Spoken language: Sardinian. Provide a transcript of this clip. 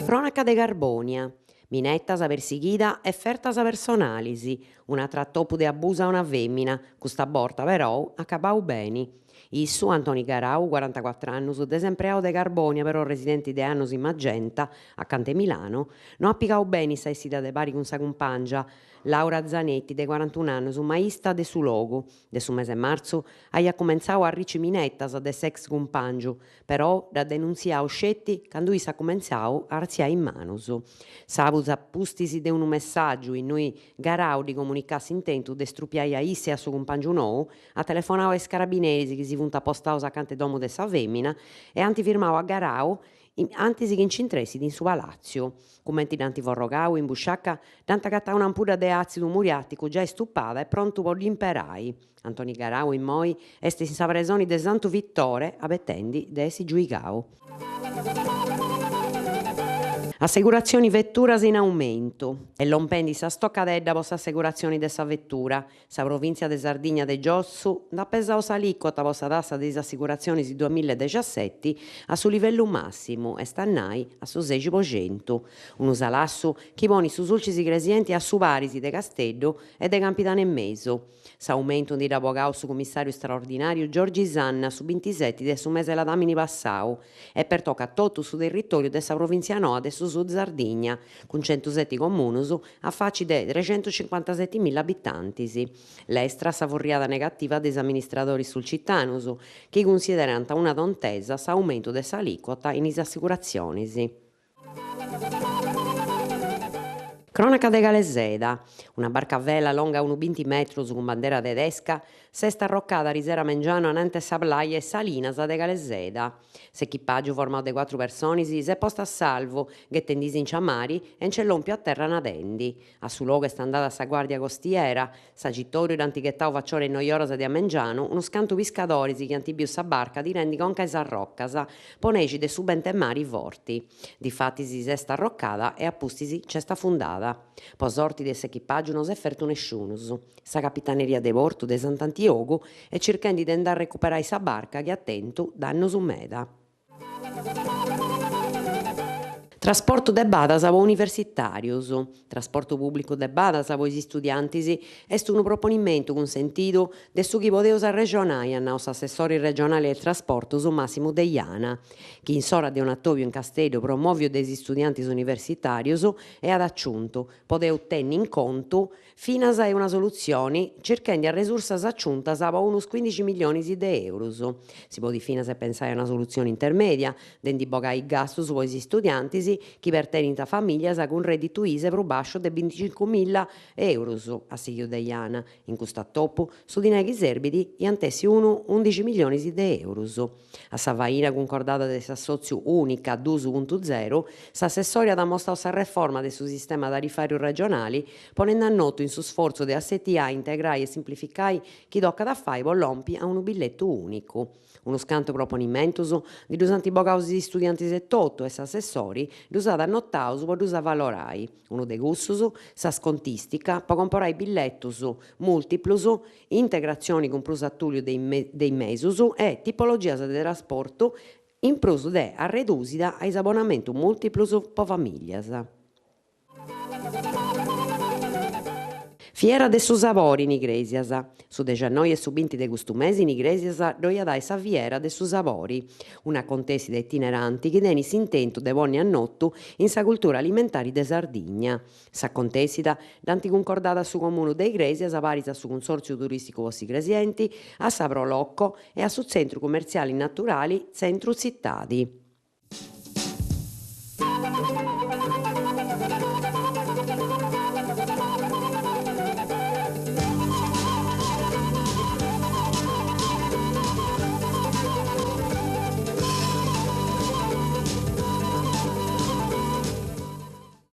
Cronaca de Carbònia, Minetas, persighida e fertas personalis, un'atru atopu de abusu a una fèmina, custa borta perou acabau beni. Issu, Antoni Garau, corantacuatr'annus, desempreau de Carbònia però residenti de annus in Magenta, acant'e Milano, no at pigau beni sa essida de pari cun sa cumpàngia, Laura Zanetti, de corantun'annus, maista de su logu. De su mese 'e martzu aiat cumentzau a arrici minetas de s'ex cumpàngiu, Però dd'at denuntziau sceti candu issa at cumentzau a artziai is manus. Sàbudu a pustis de unu messàgiu innui Garau ddi comunicàt s'intentu de strupiai a issa e a su cumpàngiu nou, at telefonau a is carabineris chi si funt apostaus acant'e domu de sa fèmina e ant firmau a Garau antis chi nci intressit in su palàtziu. Cumenti dd'ant forrogau in busciaca dd'ant agatau un'ampudda de àtzidu muriàticu giai stupada e prontu po dd'imperai. Antoni Garau immoi est in sa presoni de Santu Vittore abetendi de essi giuigau. Asseguratzioni veturas in aumentu. Est lompendi sa stocadedda po s'asseguratzioni de sa vetura. Sa Provìntzia de Sardigna de Giossu nd'at pesau s'alìcota po sa tassa de is asseguratzionis duamilla e dexaseti a su livellu màssimu, est a nai a su sexi po centu. Unu salassu chi ponit su Sulcis Igresienti a su paris de Casteddu e de Campidanu 'e Mesu. S'aumentu ndi dd'at bogau su cumissàriu straordinàriu Giorgi Sanna su bintiseti de su mese ladàmini passau e pertocat totu su territòriu de sa provìntzia noa de su Sud Sardigna, cun centuseti comunus a faci de trexentucincuantasetimilla abitantis. Lestra sa furriada negativa de is amministradoris sulcitanus, chi cunsiderant una tontesa s'aumentu de s'alìcuota in is assicuratzionis. Crònaca de Caleseda, Una barca a vela longa unu binti metrus cun bandera tedesca s'est arrocada arisera mengianu anante sa plàia 'e Salinas de Caleseda. S'echipàgiu formau de cuatru personis s'est postu a salvu, ghetendisi-nci a mari e nc'est lòmpiu a terra nadendi. A su logu est andada sa Guàrdia Costiera. S'agitòriu dd'ant ghetau faciora 'e is noioras de a mengianu unus cantu piscadoris chi ant biu sa barca tirendi conca a is arrocas po nexi de su bent'e mari forti. Difatis s'est arrocada e a pustis nc'est afundada. Po sorti de s'echipàgiu no s'est fertu nesciunus. Sa Capitaneria de Portu de Sant'Antiogu est circhendi de nd'arrecuperai sa barca chi at tentu dannus meda. Trasportu de badas po universitàrius. Trasportu pùblicu de badas po is istudiantis est unu proponimentu cun sentidu de su chi podeus arrexonai, at nau s'assessori regionali a is trasportus Massimu Deiana, chi in s'ora de un'atòbiu in Casteddu promòviu de is istudiantis universitàrius e at aciuntu, podeus tenni in contu Finas e una solutzioni circhendi arresursas aciuntas po unus cuindixi millionis de eurus. Si podit finas e pensai a una solutzioni intermedia, de ndi bogai gastus po is istudiantis chi pertenint a famìlias cun rèditu ISEE prus bàsciu de bintixincumilla eurus, at sighiu Deiana. In custu atopu, su dinai chi serbit iant essi unu undixi millionis de eurus. A sa faina cuncordada de s'assòtziu Unica duus puntu zeru, s'assessori at amostau sa reforma de su sistema tarifàriu regionali, ponende a notu in su sfortzu de assetiai, integrai e simplificai chi tocat a fai po lompi a unu billetu ùnicu. Unus cantu proponimentus ndi ddus ant bogaus is istudiantis etotu e s'assessori ddus at annotaus po ddus avalorai. Unu de cussus, sa scontìstica po comporai billetus mùltiplus, integratzioni cun prus atùliu de is mesus e tipologias de trasportu in prus de arredùsida a is abonamentus mùltiplus po famìllias. Fiera de su Sabori in Igrèsias. Su dexannoi e su binti de custu mesi in Igrèsias ddoi at ai sa Fiera de su Sabori, un'acontèssida itineranti chi tenit s'intentu de ponni a notu in sa cultura alimentari de Sardigna. S'acontèssida dd'ant cuncordada su Comunu de Igrèsias paris a su Cunsòrtziu Turìsticu po s'Igresienti, a sa Pro Loco e a su Tzentru Cumertziali Naturali Tzentru Tzitadi.